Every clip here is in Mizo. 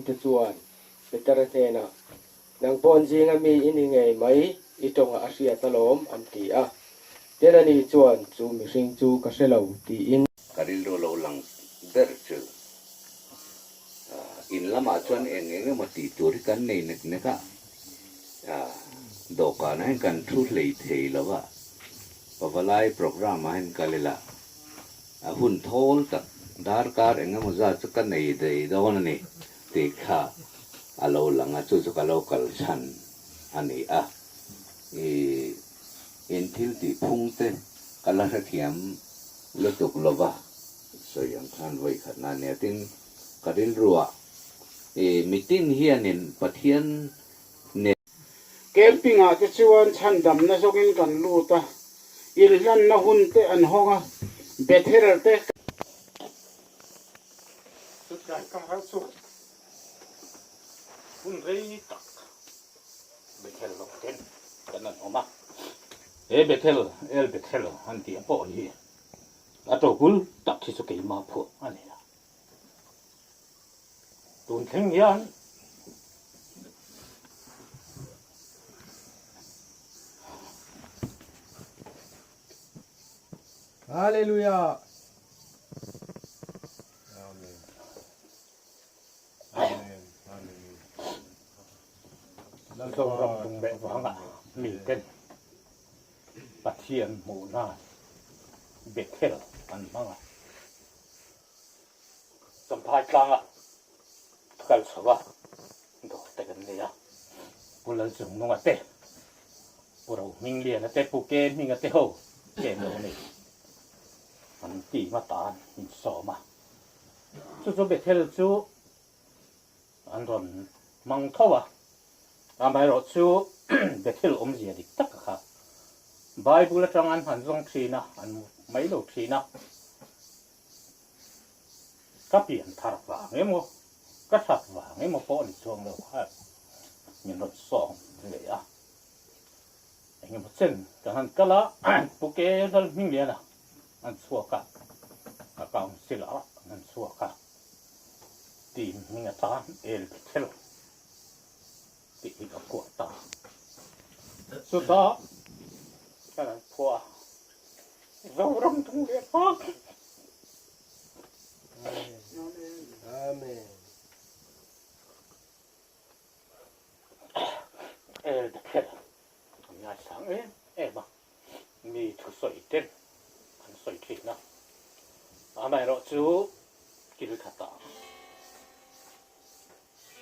dingte chuan Petera hnenah, Nang paw'n zinga mi i ni ngei mai, i tawngah a hriat alawm, an ti a. Tin ani chuan, Chu mihring chu ka hre lo, tiin. Ka rilru lo lang ber chu in lamah chuan eng eng emaw tih tur hi kan nei nek nek a, dawhkanah hian kan thu hlei thei lo a, pavalai programme ah hian kal ila a hun thawl tak darkar eng emaw zat chu ka nei daih dawn a ni tih kha a lo lang a, chu chu ka lo kal chhan a ni a, ih in thil tih phung te ka la hrethiam lutuk lo va, sawi ang khan vawi khat na nia tin ka rilruah ih mitin hianin Pathian nen. Camping ah te chuan chhandamna zawkin kan lut a, inhlanna hun te an hawng a, Bethel te. Chutlai ka hal chu hun rei tak Bethel lo ten kan an awm a, he Bethel, El Bethel an tih a pawh hi a tobul tak hi chu keimah phuah a ni a. Tun thleng hian Hallelujah. Amen. Amen. Hallelujah. Zoram tung leh vangah miten Pathian hmuhna Bethel an hmang a. Champhai tlanga kal chho a dawr te kan nei a, Pu Lalchungnunga te, Pu Rohmingliana te, Pu Ke Hminga te ho chen lo nei an team atan min sawm a. Chu chu Bethel chu an rawn hmang tho a, amaherawhchu Bethel awmzia dik tak kha Bible atang an han zawng thin a, an hmu mai lo thin a. Ka pian thar vang emaw, ka hrat vang emaw pawh ni chuang lo khan min rawn sawm leh a. Engemaw chen kan han kal a, Pu Ke Lalhmingliana an chhuak a, a council ah an chhuak a, team hming atan El Bethel tih hi ka phuah ta. Chutah kan han phuah a. Zoram tung leh hmak. Amen. El Bethel an ngaisang em em a, mi thusawi ten an sawi thin a, amaherawhchu kil khatah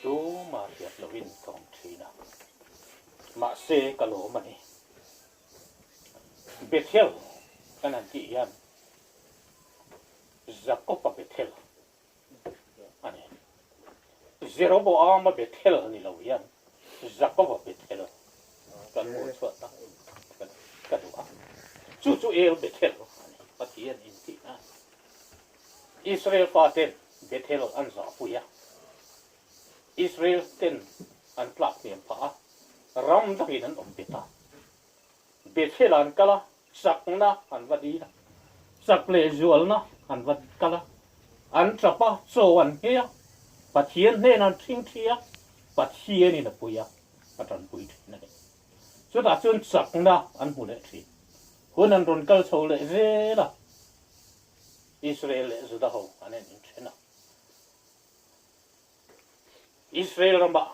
tuma hriat lohin ka awm thin a, mahse ka lawm a ni. Bethel kan han tih hian Jakob-a Bethel a ni. Jeroboam-a Bethel ni lo hian Jakob-a Bethel kan hmuh chhuah tak ka duh a. Chu chu El Bethel a ni, Pathian intihna. Israel faten Bethel an zahpui a. Israel ten an tlak hniam phah a, ram dangin an awm bet a. Bethel ah an kal a, chakna an va dil a, chak leh zualna an va kal a, an tap a, chaw an nghei a, Pathian hnenah an thingthi a, Pathianin a pui a, a tanpui thin a ni. Chutah chuan chakna an hmu leh thin. Hun an rawn kal chho leh zel a, Israel leh Juda ho an en inthen a. Israel ramah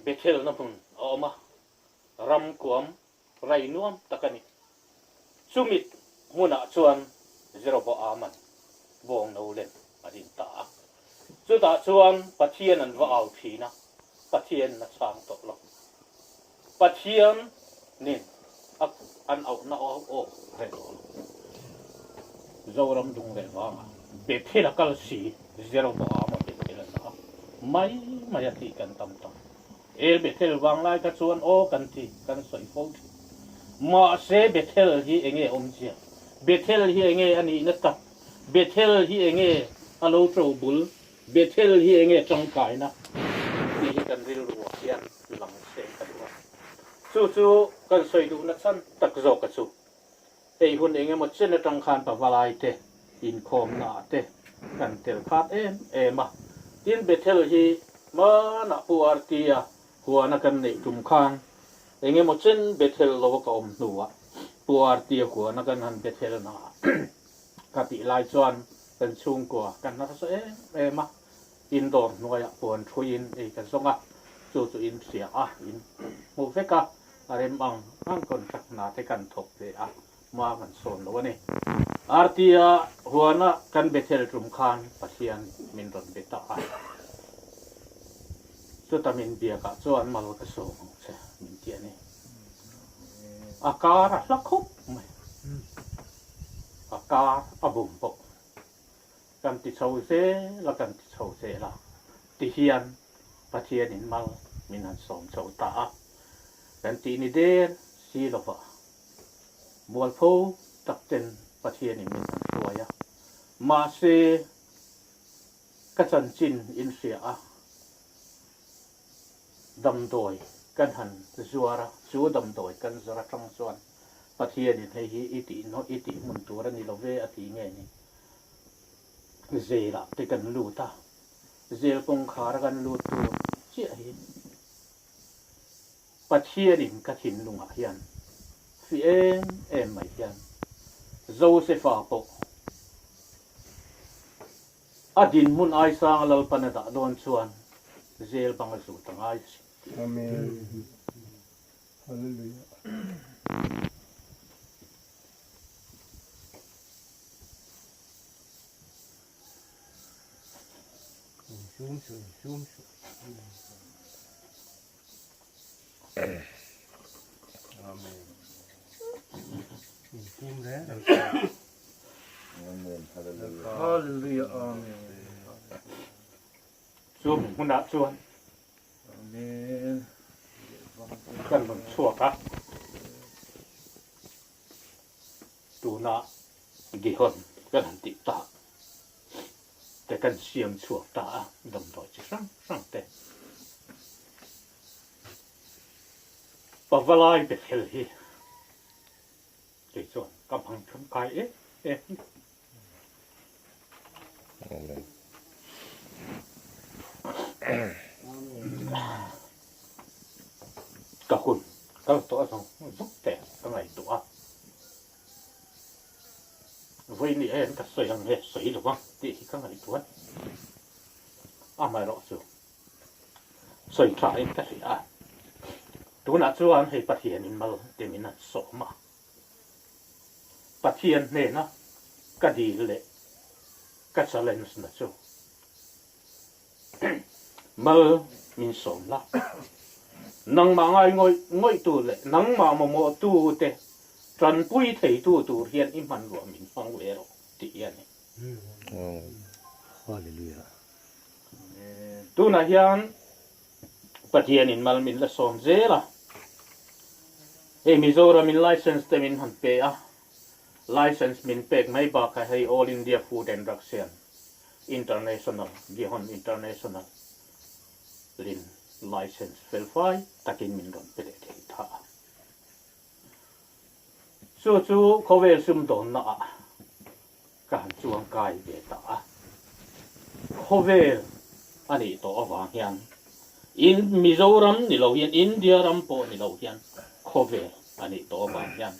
Bethel na hmun a awm a, ram kuam rai nuam tak a ni. Chumi hmunah chuan Jeroboaman bawng no lem a din ta a. Chutah chuan Pathian an va au thin a, Pathian a chhang tawh lo. Pathian nin a an auhna aw aw reh tawh lo. Zoram dung leh vangah Bethel a kal si, Jeroboam a Bethel a dah a, mai mai a tih kan tam ta. E Bethel vang lai kha chuan aw kan ti, kan sawi fo thin. Mahse Bethel hi enge awmzia? Bethel hi enge a nihna tak? Bethel hi enge a lo to bul? Bethel hi enge tangkaina tih hi kan rilruah hian lang se ka duh a. Chu chu kan sawi duhna chhan tak zawka chu hei hun eng emaw chen atang khan pavalai te inkhawmnaah te kan tel khat em em a. Tin Bethel hi. Hmanah Pu Artia huana kan neih tum khan eng emaw chen Bethel lo a ka awm hnuah Pu Artia huana kan han Bethel naah ka tih lai chuan kan chhungkua kan harsa em em a, in dawr hnuaiah puan thuiin ei ka zawng a, chu chu in hria a, in hmu vek a, a rem ang ang contract hna te kan thawk ve a, hma kan sawn lo a ni. Artia huana kan Bethel tum khan Pathian min rawn be ta a, chuta min biakah chuan mal ka sawm ang che min ti a ni. A kar a hla khawp mai, a kar a bum bawk. Kan ti chho zel a, kan ti chho zel a, ti hian Pathianin mal min han sawm chho ta a, kan tih ni der si lova mualpho tak ten Pathianin min han hruai a, mahse ka chanchin in hria a, damdawi kan han zuar a, chu damdawi kan zawr atang chuan Pathianin hei hi i tih nawh i tih hmun tur a ni lo ve a ti nge ni. Zelah te kan lut a, zel kawngkhar a kan lut tur chiah hi Pathianin ka thinlungah hian fi em em mai hian Josefa pawh a dinhmun aisanga Lalpan a dah dawn chuan zel bang a zut a ngai a sin tih. Amen. Hallelujah. Chu hmunah chuan kan rawn chhuak a, tuna Gihon kan han tih tak te kan siam chhuak ta a, damdawi chi hrang hrang te. Pavalai Bethel hi kei chuan ka hmang tangkai em em a ni. Ka hun kal tawh a zawng zuk te ka ngaihtuah a, vawiin en ka sawi ang nge sawi lo ang tih hi ka ngaihtuah a ni. Amaherawhchu sawi tha in ka hria a, tunah chuan hei Pathianin mal te min han sawm a. Pathian hnena ka dil leh ka challenge na chu mal min sawm la, nangmah ngai ngawih ngawih tu leh nangmah mamawh tu te tanpui thei tu tur hian i hmanrua min hmang ve rawh tih hi a ni. Hallelujah. Tunah hian Pathianin mal min la sawm zel a, hei Mizoramin license te min han pe a, license min pek mai bakah hei All India Food and Drugs hian International, Gihon International lin license felfai takin min rawn pe leh thei ta a. Chu chu khawvel sumdawnna ah ka han chuang kai ve ta a, khawvel a nih tawh avang hian in Mizoram ni lo hian India ram pawh ni lo hian khawvel a nih tawh avang hian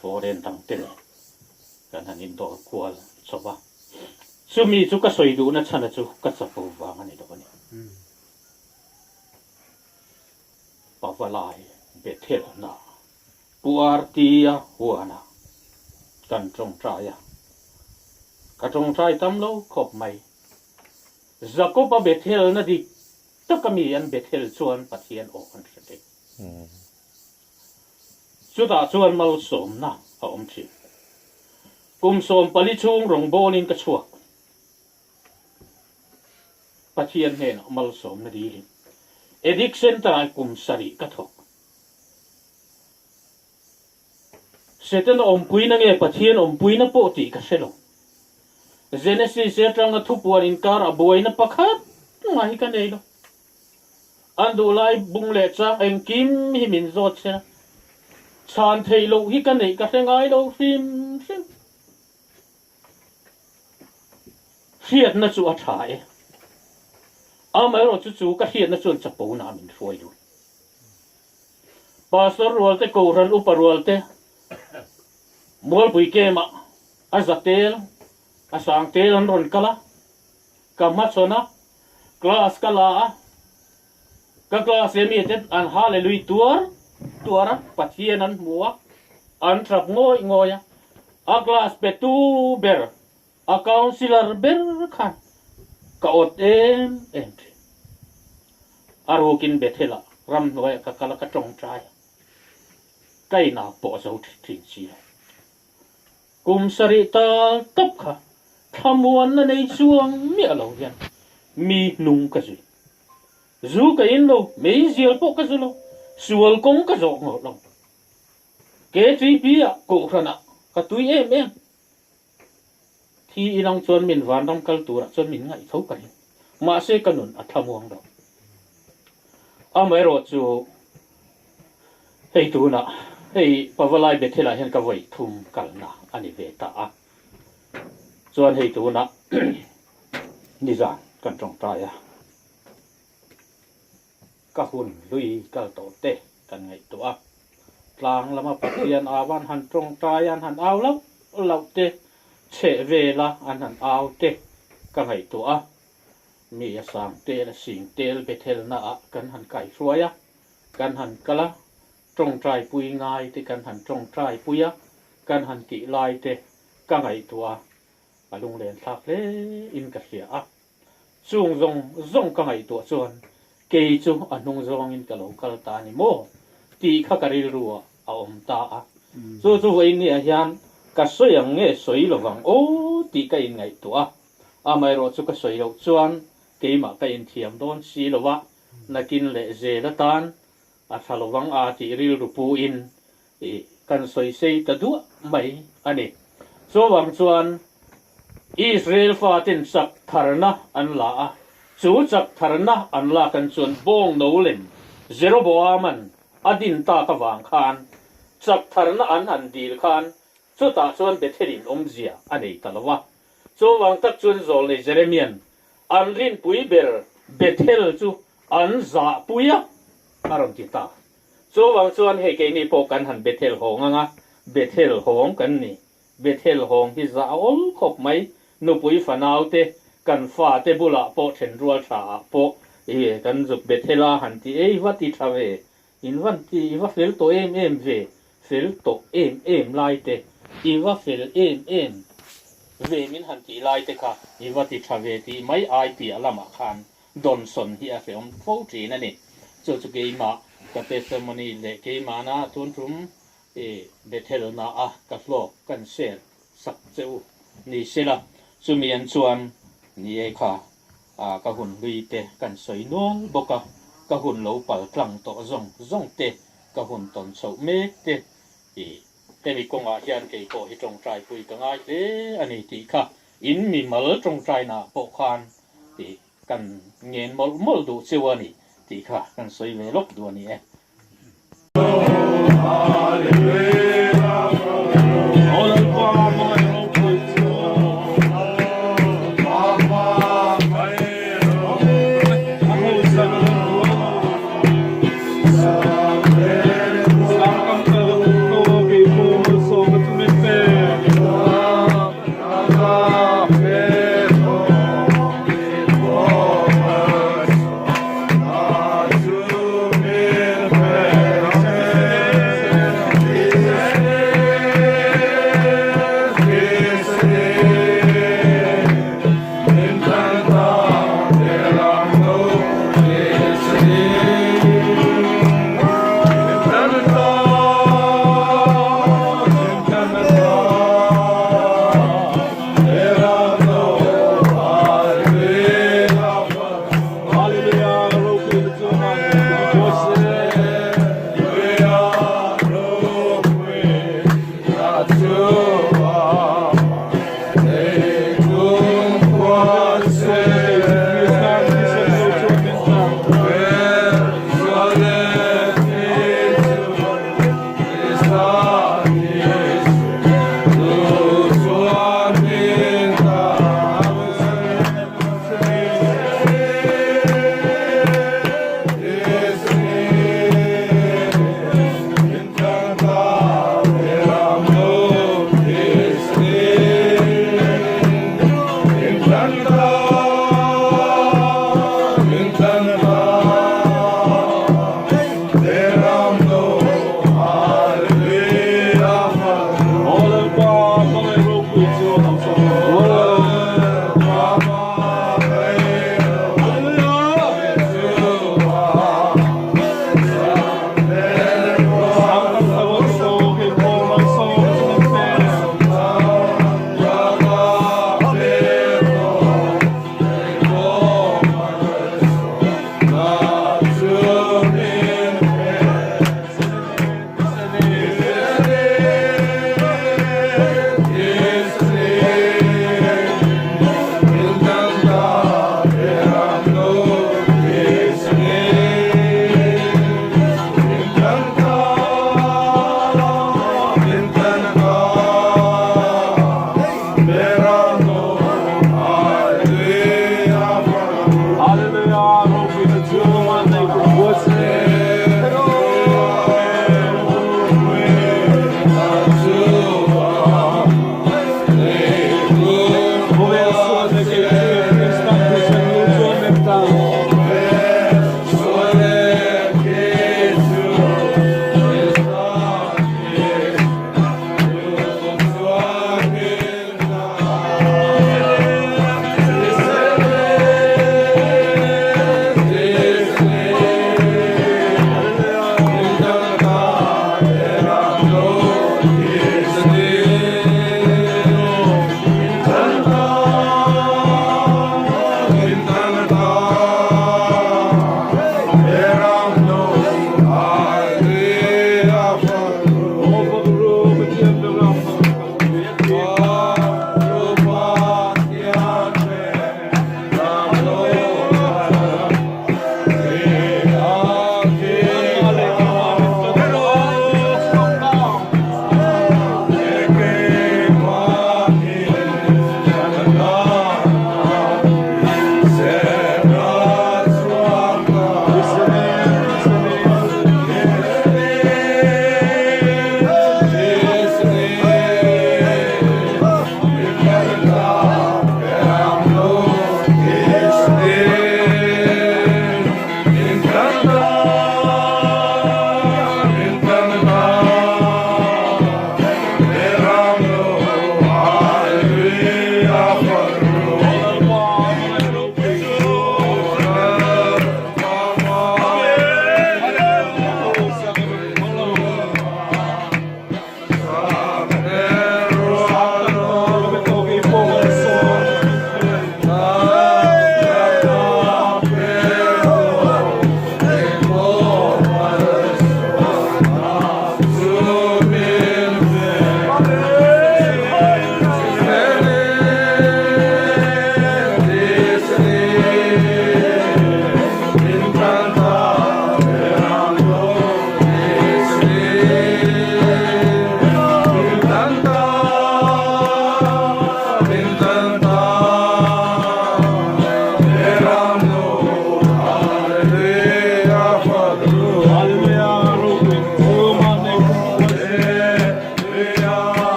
foreign dang te nen kan han indawr kual chho va, chumi chu ka sawi duhna chhana chu ka chapo vang a ni lo a ni. Pavalai Bethel hna Pu Artia huana kan tawngtai a, ka tawngtai tam lo khawp mai. Jakob-a Bethel na dik taka mi an Bethel chuan Pathian aw an hre thei. Chutah chuan malsawmna a awm thin. Kum 14 chhung rawngbawlin ka chhuak. Pathian hnenah malsawmna dilin Addict Centre-ah kum 7 ka thawk. Setana awmpuina nge Pathian awmpuina pawh tih ka hre lo. Genesis atanga thupuan inkar a buaina pakhat ngah hi ka nei lo. An duhlai bung leh chang engkim hi min zawt se a, chhan theih loh hi ka neih ka hre ngai lo hrim hrim. Hriatna chu a tha e. Amaherawhchu chu ka hriatna chuan chapona min hruai lut. Pastor rualte, Kohhran upa rualte, Mualpui kemah a za tel, a sang tel an rawn kal a, ka hmachhawn a, class ka la a, ka class leh mite an hallelui tuar tuar a, Pathian an hmu a, an tap ngawih ngawih a, a class petu ber A councillor ber khan ka awt em em thin. A rukin Bethel-ah ramhnuaiah ka kal a, ka tawngtai a, ka inah pawh a zo thin si lo. Kum sarih tal tawp kha thlamuanna nei chuang miah lo hian mi hnung ka zui. Zu ka in lo, meizial pawh ka zu lo, sual kawng ka zawh ngawt lo. KTP-ah Kohhranah ka tui em em. Thi ilang chuan min vanram kal turah chuan min ngaih tho ka ring. Mahse ka nun a thlamuang lo. Amaherawh chu hei tunah hei Pavalai Bethel-ah hian ka vawi thum kalna a ni ve ta a. Chuan hei tunah nizan kan tawngtai a. Ka hun hlui kal tawh te kan ngaihtuah a, tlang lama Pathian au an han tawngtai an han au lauh lauh te, chheh vela an han au te ka ngaihtuah a, mi a sang tel a sing tel Bethelna ah kan han kaihruai a, kan han kal a, tawngtai pui ngai te kan han tawngtai pui a, kan han tih lai te ka ngaihtuah a, a lunglen thlak hle in ka hria a. Chung zawng zawng ka ngaihtuah chuan kei chu a hnung zawngin ka lo kal ta a ni maw tih kha ka rilru ah a awm ta a. Chu chu vawiin ni ah hian ka sawi ang nge sawi lovang aw tih ka inngaihtuah a. Amaherawh chu ka sawi loh chuan keimah ka inthiam dawn si lo a, nakin leh zel atan a tha lovang a tih rilru pu in kan sawi sei ta duah mai a ni. Chuvang chuan Israel faten chak tharna an la a, chu chak tharna an lak an chuan bawng no lem Jeroboaman a din tak avang khan chak tharna an han dil khan chutah chuan Bethelin awmzia a nei ta lo a. Chuvang tak chuan zawlnei Jeremian an rinpui ber Bethel chu an zahpui a, a rawn ti ta. Chuvang chuan hei keini pawh kan han Bethel hawng ang a, Bethel hawng kan ni. Bethel hawng hi zah a awl khawp mai, nupui fanau te, kan fa te bulah pawh thenrual tha ah pawh i kan zuk Bethel a han ti ei va ti tha ve, in van ti i va fel tawh em em ve, fel tawh em em lai te, i va fel em em ve min han tih lai te kha i va ti tha ve tih mai ai piah lamah khan Dawnsawn hi a hrehawm fo thin a ni. Chu chu keimah ka testimony leh keimahna tun tum i Bethelna a ka hlawk kan share sak che u ni sela, chumi an chuan ni e kha ka hun hlui te kan sawi nual bawk a, ka hun lo pal tlang tawh zawng zawng te, ka hun tawn chhoh mek te i hemi kawngah hian kei pawh hi tawngtai pui ka ngai hle a ni tih kha In mimal tawngtainaah pawh khan tih kan ngen mawlh mawlh duh cheu a ni tih kha kan sawi ve lawk duh a ni e.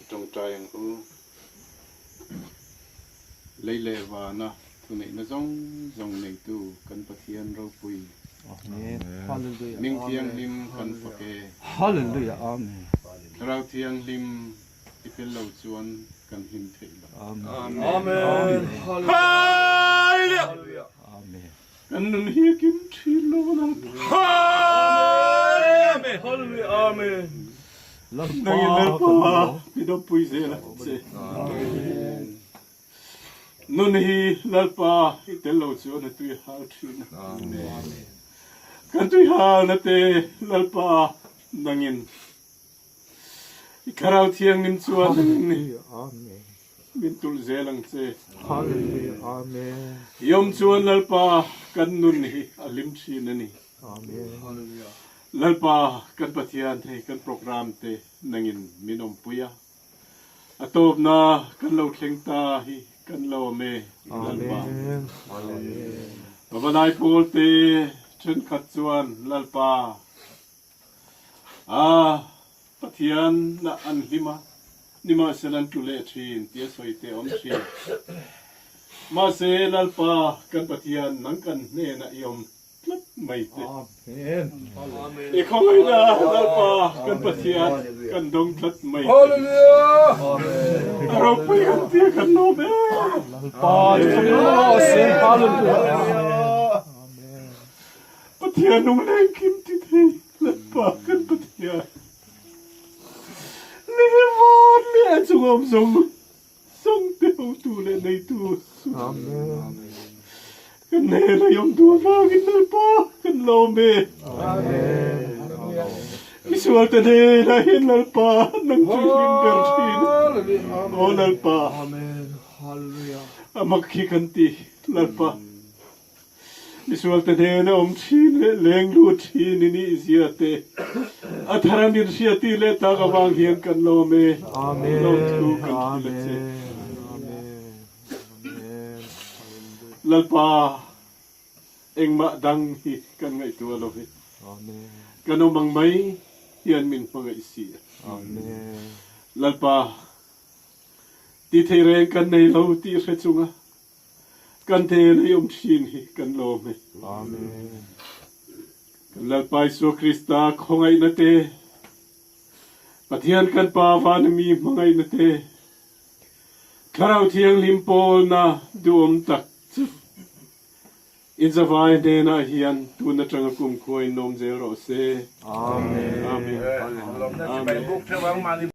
Tawngtai ang u. Lei leh vana thuneihna zawng zawng neitu kan Pathian ropui. Amen. Hallelujah. Ming thianghlim kan fak e. Hallelujah. Amen. Thlarau thianghlim i tel lo chuan kan hlim theih lo. Amen. Amen. Hallelujah. Amen. Kan nun hi a kim thin lo a lang. Amen. Hallelujah. Amen. Nangin Lalpa mi dawppui zel a che. Amen. Nun hi Lalpa i tel lo chuan a tui hal thin a. Amen. Kan tui hal na te Lalpa nangin i Thlarau Thianghlim chuan nangin Amen. Min tulh zel ang che. Hallelujah Amen. I awm chuan Lalpa kan nun hi a hlim thin a ni. Amen. Hallelujah. Lalpa kan Pathian hei kan program te nangin min awmpui a. A tawpna kan lo thleng ta hi kan lo awm e Lalpa. Amen. Hallelujah. Pavalai pawl te thenkhat chuan Lalpa a Pathian ah an hlim a, nimahsela an tlu leh thin tia sawi te a awm thin. Mahse, Lalpa kan Pathian nang kan hnenah i awm tlat mai te. I khawngaihna Lalpa kan Pathian kan dawng tlat mai te. A ropui kan tia kan lawm e. Pathian nung leng kim ti thei Lalpa kan Pathian leh van leh a chung awm zawng zawng te hotu leh neitu kan hnen a iawm duh avangin Lalpa kan lawm e. Misual te hnenah hian Lalpa nang chu i hlim ber thin. Aw Lalpa a mak hi kan ti Lalpa. Misual te hnena awm thin leh leng lut thin i nih zia te a thar an inhria tih leh tak avang hian kan lawm e. Lawmthu kan hrilh a che. Lalpa, engmah dang hi kan ngaihtuah lo hi. Kan awm ang mai hian min hmangaih si a. Lalpa, ti thei reng kan nei lo tih hre chunga Kan hnen a i awm thin hi kan lawm e. Amen. Kan Lalpa Isua Krista khawngaihna te, Pathian kan Pa vana mi hmangaihna te, Thlarau Thianghlim pawlna duhawm tak chu inzavai hnenah hian tun atanga kumkhua in lawm zel rawh se. Amen. Amen. Amen.